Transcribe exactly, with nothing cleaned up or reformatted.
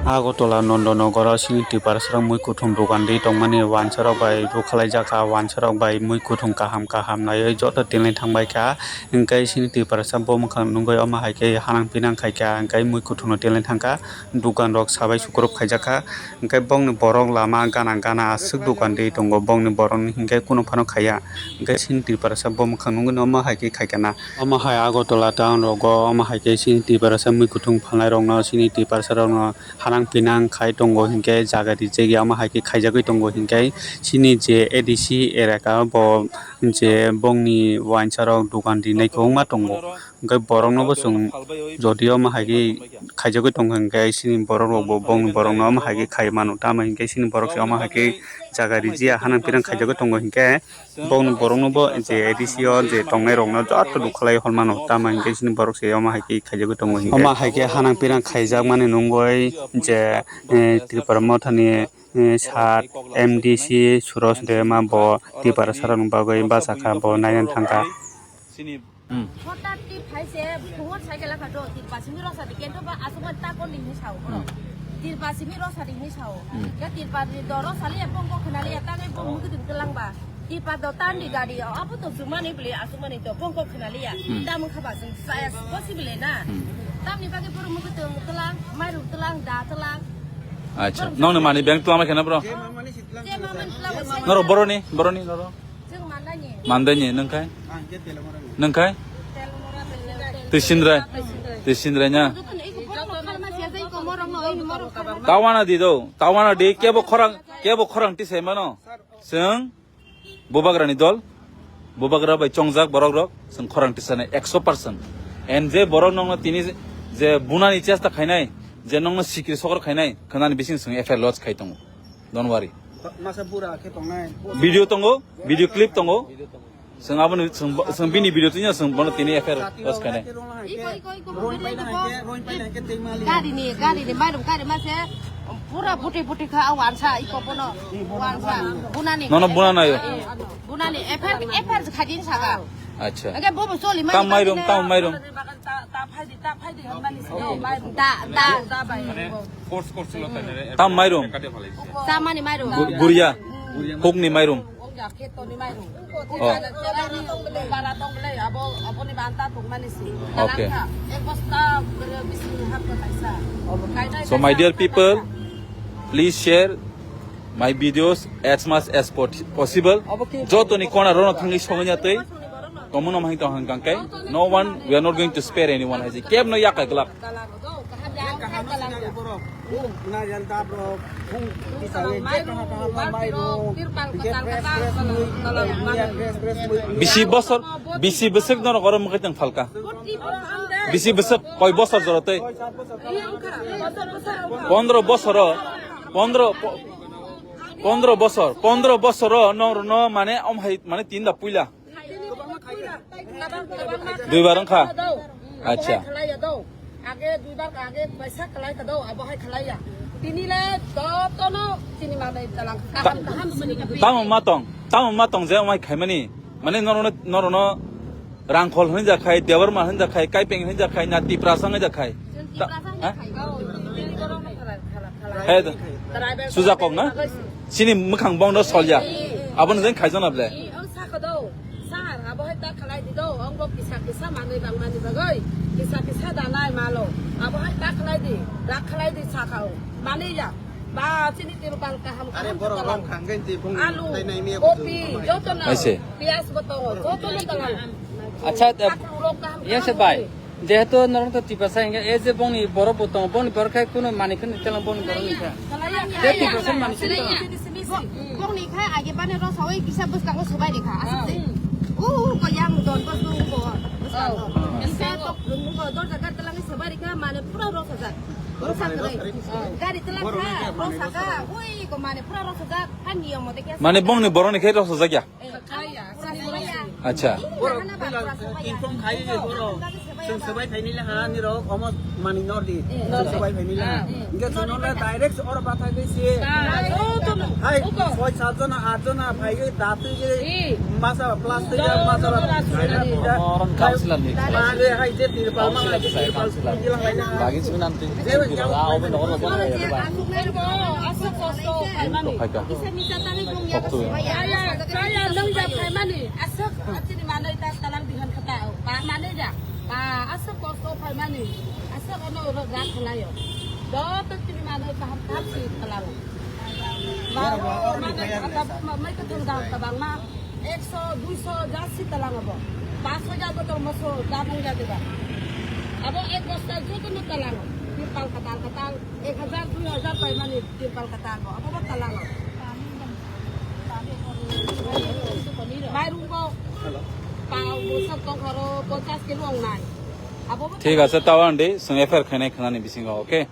Agartala Nandanagar o chini Tiprasarok mui kuthum dogan ri tongmani wansarok bai rukhalai jakha, wansarok bai mui kuthum kaham kaham naiwi joto tinlai thangbai kha. Hwnkhe chini Tiprasa bo mwkhang nugwi omo hai khe hanang pinang khai kha, hwnkhe mui kuthumno tenlai thang kha, dogan rok sabai sukrub khaijak kha, hwnkhe bongni borok lama gana gana aswk dogan ri tongo, bongni borokni hwnkhe kunu phano khaiya, hwnkhe chini Tiprasa bo mwkhang nugwi omo hai khe khai kha na. Omo hai Agartala town rogo omo hai khe chini Tiprasa mui kuthum phalnai rokno chini Tiprasa rokno hanang pinang khai tongo, hwnkhe jaga rijak ya omo hai khe khaijagwi tongo, hwnkhe chini je A D C elaka bo je bongni wansarok dogan rinai kwbangma tongo. Hwnkhe borokno bo chwng jodi omo hai khe khaijagwi tongkha, hwnkhe chini borok rok bo bongni borokno omo hai khe khai mano, tamo hwnkhe chini borok se omo hai khe jaga rijia hanang pinang khaijagwi tongo, hwnkhe bongni borokno bo je A D C o je tongnai rokno joto rukhalai hor mano, tamo hwnkhe chini borok se omo hai khe khaijagwi tongo, hwnkhe omo hai khe hanang pinang khaijakmani nungwi je, eh, Tipra Mothani, eh, sir M D C Suros Debbarma bo Tiprasarokni bagwi bachakha, bo naina thangkha. Hmm. Hotat ti phai se phungo cycle kha do, Tiprasini rosa di kento ba asuk man ta kon di hinwi sao, bro. Hmm. Tiprasini rosa di hinwi sao. Hmm. Ya Tiprasini do rosa liya, bongko khna liya, ta ngai bong mukudin kelang ba. Tipra do tan di gari, abo to jumani beli asuk mani do bongko khna liya. Hmm. Ta mung kha ba sung saya possible na. Hmm. Tamni bagwi boro mukudin kelang, mairum kelang, da kelang. Acha, nongni mani bank tlamai khana, bro? Je mamani kelang. Noro boroni, boroni, noro. Mandai ni, nung khai? Nung khai? Twi sindrai. Twi sindrai nya. Tawana di do. Tawana di kebo khorang, kebo khorang ti sai mano. Chwng bubagrani dol. Bubagra bai chongjak borok rok. Chwng khorang ti sanai ekso percent. And je borok nongno tini je bunani chesta khainai, je nongno sikri sokor khainai, khnani bising chwng F I R lodge khai tongo. Don't worry. Masa bura khe tongnai. Video tongo, video clip tongo. Chwng aboni, chwng bo-, chwng bini video twi no chwng bono tini F I R lodge khainai. Iko, iko, iko, iko, iko. Gari ni, gari ni, mairum gari ma se pura buti buti kha, a wansa, iko bono, wansa, bunani. Nono buna nayo. Eh, bunani, F I R, F I R khajin saka. Acha. Age bobo choli mani. Tam mairum, tam mairum. Ta, ta phai di, ta phai di, hwnmani si, oh, mai. Ta, ta. Ta bai. Tam mairum. Chamani mairum. Gu-, guria. Hukni mairum. Ong ya, khetoni mairum. Oh. Bara tong bele, abo, aboni banta tong mani si. Okay. Ek bosta bisi hap ko taisa. So, my dear people, please share my videos as much as pot-, possible. Jotoni kona rono thangwi sogwi ya tei. Tongmano mahai tong hang kang kai. No one, we are not going to spare anyone, hai je kebno yakai glak. Bisi bosor, bisi bwswk norok oro mwkhai tong phalka. Bisi bwswk koi bosor jora tei. Pondro bosor o, pondro, po-, pondro bosor, pondro bosor o norokno mane om hai mane tinda puila. Duibar wngkha? Acha. Age duibar age paisa khlai ka do, abo hai khlai ya. Tini le jotono chini manai talang kaham kaham sini ka. Tamo ma tong, tamo ma tong je omai khaimani. Mane norono, norono Rangkhol hwnwi jakhai, Debbarma hwnwi jakhai, Kaipeng hwnwi jakhai, na Tiprasa hwnwi jakhai. Chwng Tiprasa hwnwi jakhai. He do. Suja kok na? Chini mwkhang bongno solya. Abono jeng khaijana ble. Ang saka do. Sir, abo hai ta khlai di do. Ang bo kisa kisa manwi bang mani bagwi. Kisa kisa da nai malo. Abo hai ta khlai di. Rak khlai di saka o. Mani ya. Ba chini tiru bal kaham kaham. Alu, kopi, joto na. Aise. Piyaj bo tongo. Joto na tongo. Acha, eh, yes, sir, bhai. Jehetu norok to Tiprasa hingke, e je bongni borok bo tongo, bongni borok khai kuno mani kheno telang bongni borok ni kha. Te Tiprasa mani kheno telang. Bongni kha age bane rosa oi kisa bwskango sobai ni kha, asuk de. U, u, ko yang don bos ko, u, ko bwskango. Kisa to, u, ko dorja gar telang sobai ni kha, mane pura rosa jak. Rosa kre. Gari telang kha, rosa kha, ui, ko mane pura rosa jak, kha niyom mote khe. Mane bongni borok ni khe rosa jak ya? Acha. Borok pila tintong khai je borok. Chwng swbai phaini le ha, nirok omo mani nordi. Chwng swbai phaini le ha. Hingke chwng nole direct oro bathai bai se. Hai, soi sat jona, at jona phaigwi datwi je masa plastic ya, masa. Oron councilor ni. Mare hai je tirpal ma, hai je tirpal. Lagi sih nanti. Aswk kosto phaimani. Aswk, atini manwi ta talang dihan kata. Ba manwi ja. Ba aswk kosto phaimani. Aswk ano ro rak khwlaio. Joto tini manwi kaham kaham si khwlao. Ba mai ka thang dam tabang ma. Ekso, duiso ja si talang abo. Paso ja botol moso ja bung ja deba. Abo ek bosta joto no talang. Ni pal katal katal. Ek hajar, dui hajar paimani tirpal katal bo. Abo bo talango. Mairung bo. Pa, bo sab tong horo ponchas kilo ongnai. Abo bo thik ase, talango. Tawan di, sung F I R khainai khanani bisingo, okay?